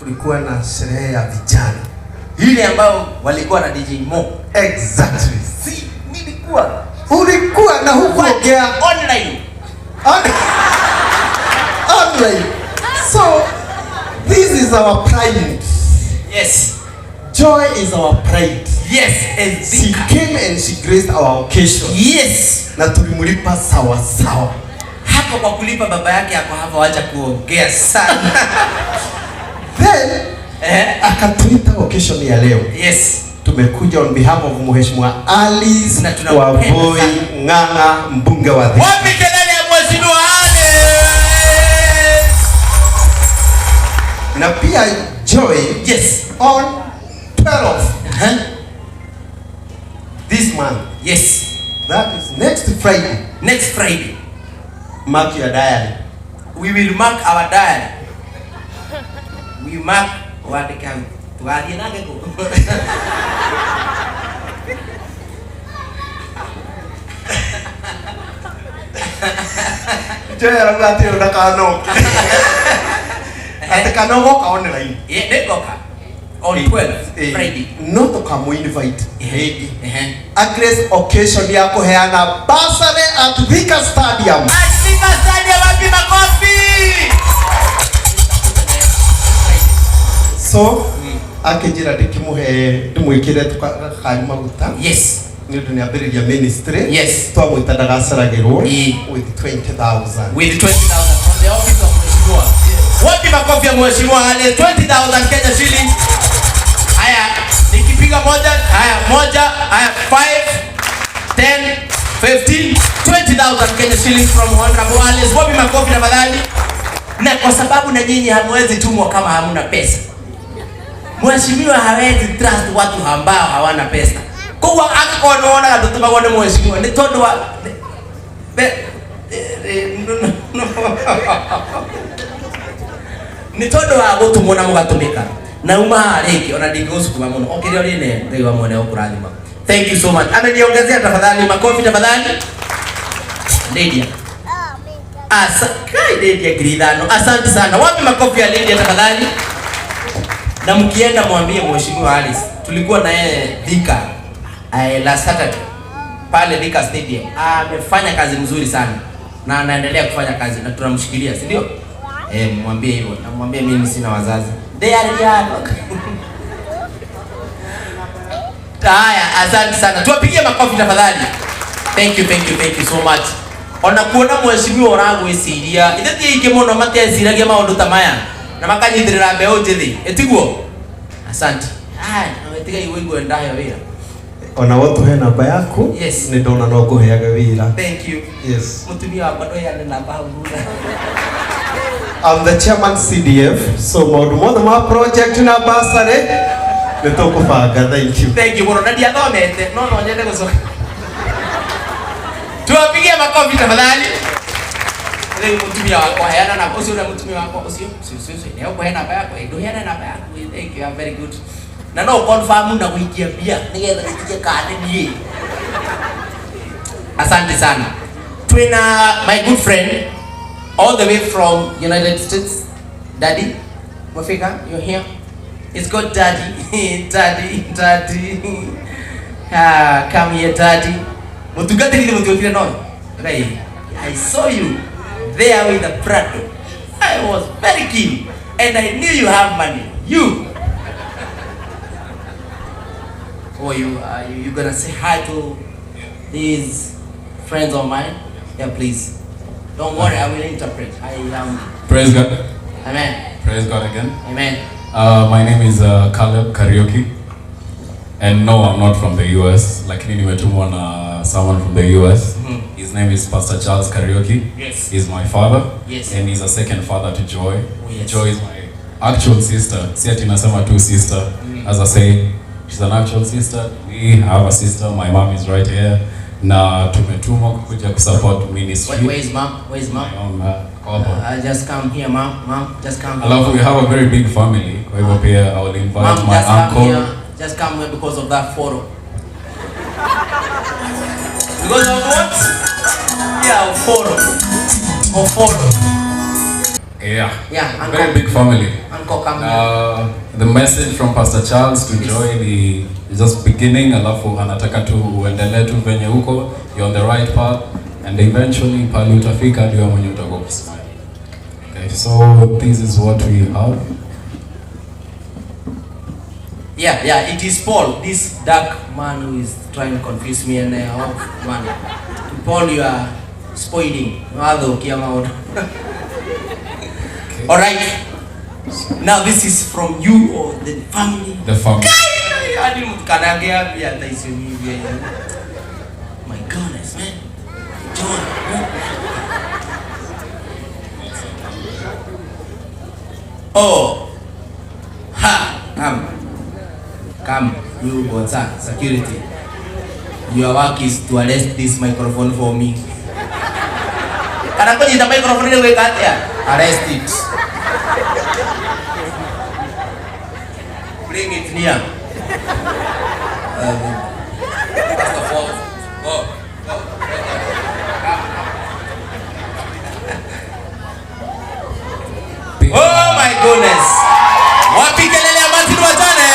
Kulikuwa na sherehe ya vijana. Ile ambayo walikuwa na DJ Mo. Exactly. Si nilikuwa Ulikuwa na hukuongea online. Online. So this is our pride. Yes. Joy is our pride. Yes, and She came and she graced our occasion. Yes. Na tulimlipa sawa sawa. Hapo kwa kulipa baba yake ako hapa, wacha kuongea sana. Then akatuita occasion ya leo. Yes. Tumekuja on behalf of Mheshimiwa Alice Na tunampenda Wambui sana. Ng'ang'a, mbunge wa Thika. Wapi kelele ya Mheshimiwa Alice? Na pia Joy, on 12 this month, that is next Friday. Next Friday. Mark your diary. We will mark our diary. We mark wandike hau. Tugathiĩ nake kũ? Joy arauga atĩ ndakanoke. Atĩ kana ũgoka online. Yeah, nĩngoka. On 12 Friday. No tũkamũ-invite rĩngĩ. Ehe. A grace occasion ya kũheana bursary at Thika Stadium. At Thika Stadium, wapi makofi? So akĩnjĩra ndĩkĩmũhe ndĩmwĩkĩre gakari maguta nĩ ũndũ nĩ ambĩrĩria ministry. Twamwĩta ndagaceragĩrwo with 20,000. With 20,000 from the office of Mheshimiwa. Wapi makofi ya Mheshimiwa Ale? 20,000 Kenya shillings. Haya, nikipiga moja, haya moja, haya 5, 10, 15, 20,000 Kenya shillings from Honorable Alice. Wapi makofi tafadhali? Na kwa sababu na nyinyi hamwezi tumwa kama hamuna pesa. Mheshimiwa hawezi trust watu ambao hawana pesa. Kwa hiyo angĩkorwo nĩ wonaga tũtũmagwo nĩ mheshimiwa nĩ tondũ wa no, no, no. Nĩ tondũ wa gũtũmwo na mũgatũmĩka na uma haha rĩngĩ ona ndingĩgũcukuma mũno o kĩrĩa ũrĩ ne Ngai wa mwene ũkũrathima. Thank you so much. Ameniongezea tafadhali, makofi tafadhali. Lydia. Asa, kai Lydia 5,000. Asante sana. Wapi makofi ya Lydia tafadhali? Na mkienda mwambie Mheshimiwa Alice tulikuwa na yeye Thika last Saturday pale Thika Stadium. Amefanya kazi mzuri sana na anaendelea kufanya kazi na tunamshikilia, si ndio? Mwambie hivyo. Na mwambie mimi sina wazazi. They are real. Haya, asante sana. Tuwapigie makofi tafadhali. Thank you, thank you, thank you so much. Ona kuona mheshimiwa ũragwĩciria, ithe ti aingĩ mũno mateciragia maũndũ ta maya na makanyitĩrĩra mbeũ njĩthĩ, ĩtiguo? Asante. Haya, na wetiga igũigua ndaheo wĩra. Ona wotuhe namba yaku. Yes. Nĩ ndona no ngũheaga wĩra. Thank you. Yes. Mũtumia wakwa ndũheane namba hau thutha. I'm the chairman CDF, so maũndũ mothe ma project na bursary nĩ tũkũbanga. Thank you. Thank you mũno na ndiathomete no no nyende gũcoka. Tuwapigie makofi tafadhali. Rĩu mũtumia wakwa heana namba ũcio ũrĩa mũtumia wakwa ũcio ũcio ũcio ũcio nĩ ũkũhe namba yakwa ndũheane namba yaku. Thank you, you are very good. Na no confirm na gũikia mbia nĩgetha gĩtige kana niĩ. Asante sana. Twina my good friend all the way from United States. Daddy, Mwafika, you're here. It's got daddy, daddy, daddy. Ah, come here, daddy. Mutungatĩri mũtiokire no. Right. I saw you there with the Prado. I was very keen and I knew you have money. You. Oh, you gonna say hi to these friends of mine? Yeah, please. Don't worry, I will interpret. I am. Praise God. Amen. Praise God again. Amen. My name is Caleb Karaoke. And no, I'm not from the US. Lakini nimetumwa na someone from the US. His name is Pastor Charles Karaoke. He's my father. And he's a second father to Joy. Oh, yes. Joy is my actual sister. Si ati nasema tu sister. As I say, she's an actual sister. We have a sister. My mom is right here. Na tumetumwa kuja kusupport ministry. Where is mom? Where is mom? My mom, hapo. I just come here, mom. Mom, just come here. Alafu we have a very big family. Kwa hivyo pia I will invite Mom, my just come uncle. here. Just come here because of that photo. Because of what? Yeah, photo. Or photo. Yeah. Yeah, uncle. Very big family. Uncle. Uncle, come here. The message from Pastor Charles to Yes. Joy ni just beginning, alafu anataka tu uendelee tu venye huko, you're on the right path and eventually pale utafika ndio mwenye utakuwa ukismile. Okay, so this is what we have. Yeah, it is Paul, this dark man who is trying to confuse me and I hope man. Paul, you are spoiling. Wathukia maundu. All right. Now this is from you or the family. The family. Hadi mkanangeambia hata icio nyingi. My goodness, man. John. Oh. Ha, come. Come, you Bonsa, security. Your work is to arrest this microphone for me. Kana kunyita microphone ni gwika atia? Arrest it. Bring it near. First of all, go, go. Oh my goodness. Wapi kelele ya Martin Wajane?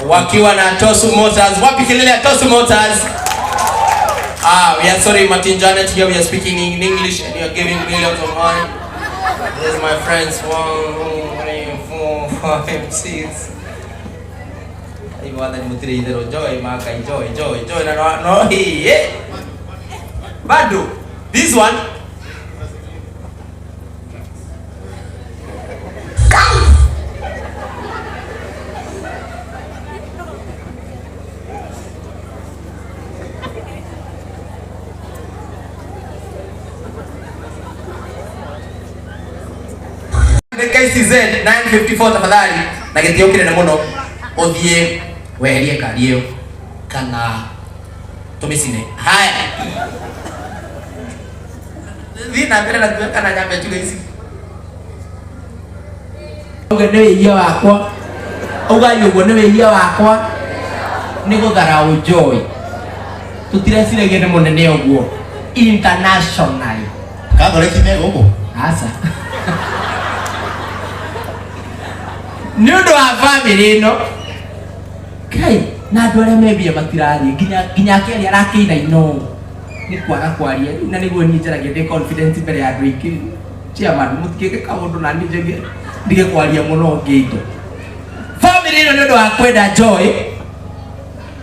Wakiwa na Tosu Motors. Wapi kelele ya Tosu Motors? We are sorry, Martin Janet, here we are speaking in English and you are giving millions of money. This is my friends, 1, 2, 3, 4, 5, 6. Joy, Maka, joy, joy, joy. No, no, yeah. Bado, this one. KCZ 954 tafadhali na gĩtĩo kĩnene mũno ũthiĩ weherie kari ĩyo kana tũmĩcine. Haya, thiĩ na mbere na kuoya kana nyambe njuge ici. Uge nĩ wĩhia wakwa, ugai ũguo nĩ wĩhia wakwa nĩ gũtharaũ Joy. Tũtireciragia nĩ mũnene ũguo internationally. Catholic me gũkũ? Aca. Nĩ ũndũ wa family ĩno Kai, na andũ arĩa me mbia matirarie nginya akĩaria arakĩina ino nĩ kwaga kwaria rĩu, na nĩguo niĩ njaragia ndĩ confident mbere ya andũ aingĩ. Chairman, mũtikĩke kaũndũ na niĩ njage ndige kwaria mũno ngĩito. Family ĩno nĩ ũndũ wa kwenda Joy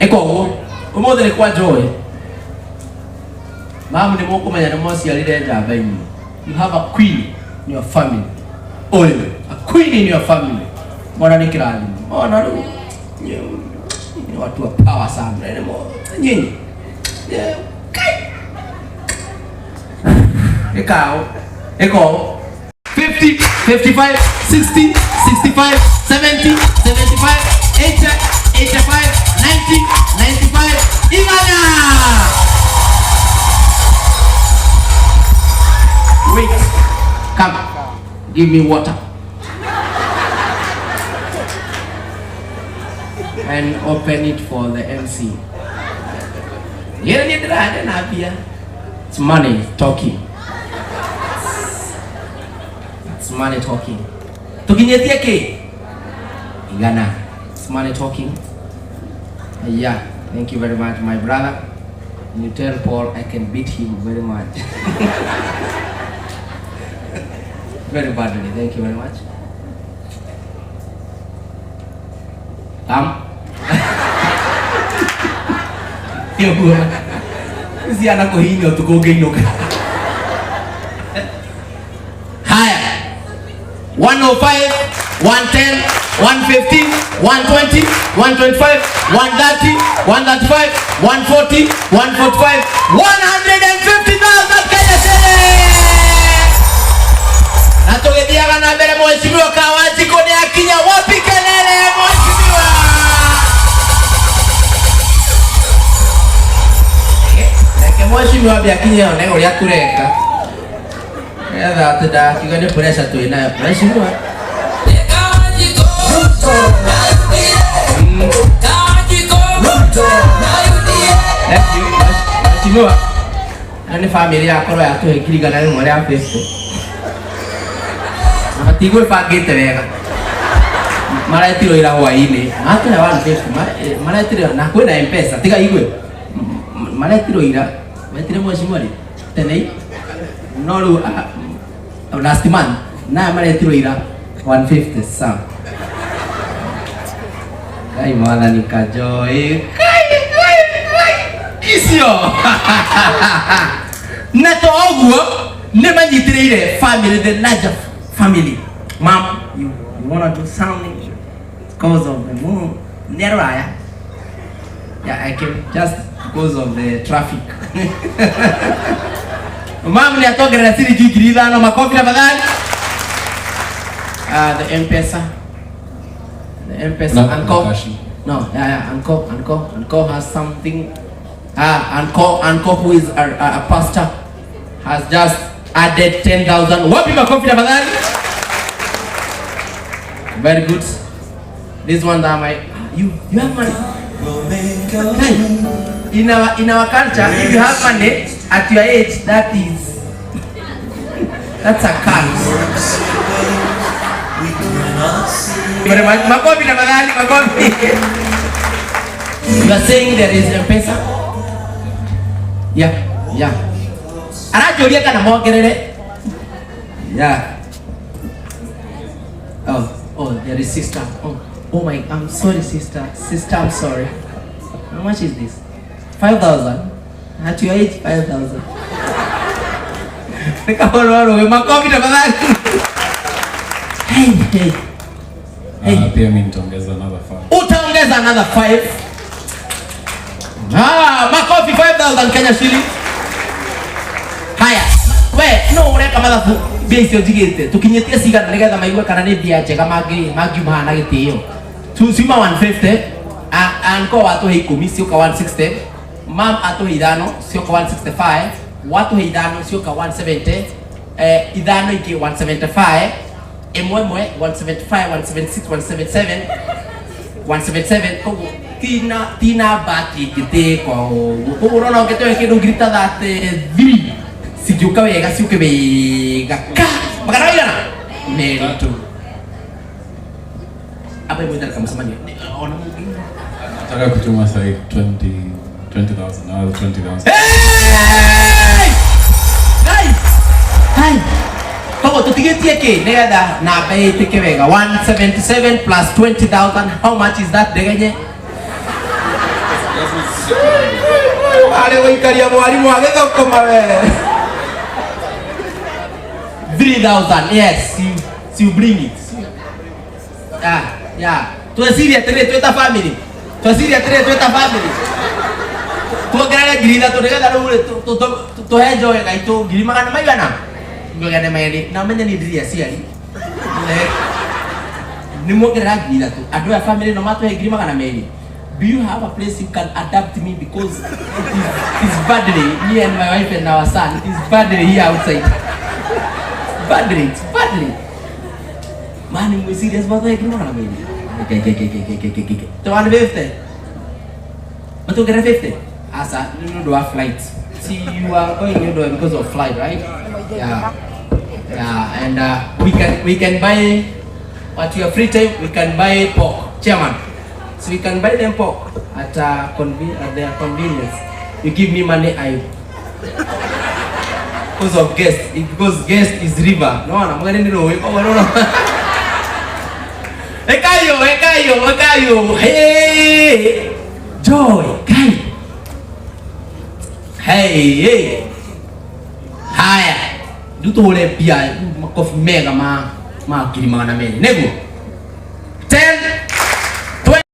ĩka ũguo ũmũthĩ nĩ kwa Joy. Mamu nĩ mũkũmenya nĩ mwaciarire njamba inyuĩ. You have a queen in your family. Ũyũ, a queen in your family. Mwana nĩ kĩrathimo. Ona rĩu ni watu wa power sana. Nyinyi. Ĩkao. Ĩko. 50, 55, 60, 65, 70, 75, 80, 85, 90, 95, igana. Wait. Come. Give me water. And open it for the MC. It's money talking. It's money talking. Tukinyetie ke? Igana. It's money talking. Yeah, thank you very much, my brother. You tell Paul I can beat him very much. Very badly. Thank you very much. Come. Ciana kũhihinya ũtukũ ũngĩinũka. Haya. 105, 110, 115, 120, 125, 130, 135, 140, 145, 150,000 Kenya shillings. Na tũgĩthiaga na mbere, mheshimiwa Kawanjikũ nĩ akinya. Wapi kelele mheshimiwa? Reke mheshimiwa ambe akinye one ũrĩa tũreka. Nĩgetha atĩ ndakiuga nĩ pressure twĩ nayo. Mheshimiwa. Thank you, mheshimiwa. Na nĩ family yakorwo yatũhe ngiri igana rĩmwe rĩa Facebook. Matigwĩbangĩte wega. Maretirwo ira hwaĩ-inĩ. Matũhe 150, maretirwo na kwĩna M-Pesa, tiga igue. Maretirwo ira, metire mheshimiwa rĩ? Tene no rĩu last month na maretirwo ira 150 sawa. Ngai mwathani kajoe. Ngai ngai ngai. Icio. Na to ũguo nĩ manyitĩrĩire family, the larger family. Mom, you wanna do something because of the moon. Nĩ aroraya. Yeah, I came just because of the traffic. Mom nĩ atongerera ciringi 5,000. Makofi tafadhali. The M-Pesa. The M-Pesa. No, Uncle. no cash. No, yeah, Uncle, Uncle, Uncle has something. Uncle, Uncle who is a pastor has just added 10,000. Wapi makofi tafadhali? Very good. This one that my you have money. Hey, in our culture, if you have money at your age, that's a curse. Very much. Makofi tafadhali, makofi. You are saying there is M-Pesa? Yeah. Aranjũria kana mongerere. Yeah. Oh, there is sister. Oh my, I'm sorry, sister. Sister, I'm sorry. How much is this? 5,000. At your age, 5,000. Nikaona makofi tafadhali. Hey, hey. Hey. Pia mimi nitaongeza another 5. Utaongeza another 5. Ah, makofi, 5,000 Kenya shillings. Haya, we no ureka mathabu mbia icio njigĩte tũkinyĩtie cigana nĩgetha maigue kana nĩ mbia njega mangiuma haha na gĩtĩo. Ciuma 150, anko watũhe 10 cioka 160, mam atũhe 5 cioka 165, watũhe 5 cioka 170, 5 ingĩ 175, ĩmwe ĩmwe 175, 176, 177, 177. Koguo tina bati ingĩtĩka ũguo. Koguo ũrona ũngĩtũhe kĩndũ ngiri ta 33 cingĩũka wega, ciũke wega ka magana maigana merĩ. Tatu. Aba ĩmwe itarĩ kamũcemanio ona mũngĩ. Nataka kutuma sahi 20 20,000, another 20,000. Hey! Hey! Hey! Koguo tũtigĩtie kĩ nĩgetha namba ĩtĩke wega? 177 plus 20,000, how much is that? Ndegenye arĩ gũikaria mwarimũ agĩthũkũma we. 3000, yes, you bring it. Yeah, twecirie atĩrĩ twĩ ta family, twecirie atĩrĩ twĩ ta family, tuongerere 3,000 nĩgetha rĩu rĩ tũhe njoe gaitũ ngiri magana maigana 200. Na ũmenye niĩ ndirĩ aciari. Nĩ muongerera 3,000, andũ aya family no matũhe ngiri 200. Do you have a place you can adapt me? Because it is badly, me and my wife and our son, it is badly here outside, badly, it's badly. Mani mwĩ serious matũhe ngiri 200? Okay. 150, matuongerere 50 asa nĩ ũndũ wa flight. See, you are going nĩ ũndũ because of flight, right? Yeah, and we can buy at your free time, we can buy pork, chairman. So we can buy them pork at their convenience. You give me money, I because of guest, because guest is river. No, no, mwene ni rũĩ, koguo no. Ekayo, ekayo, ekayo. Hey, joy, kai. Hey, hey. Haya, rĩu tũhũre mbia makobi mega ma 200,000 nĩguo 10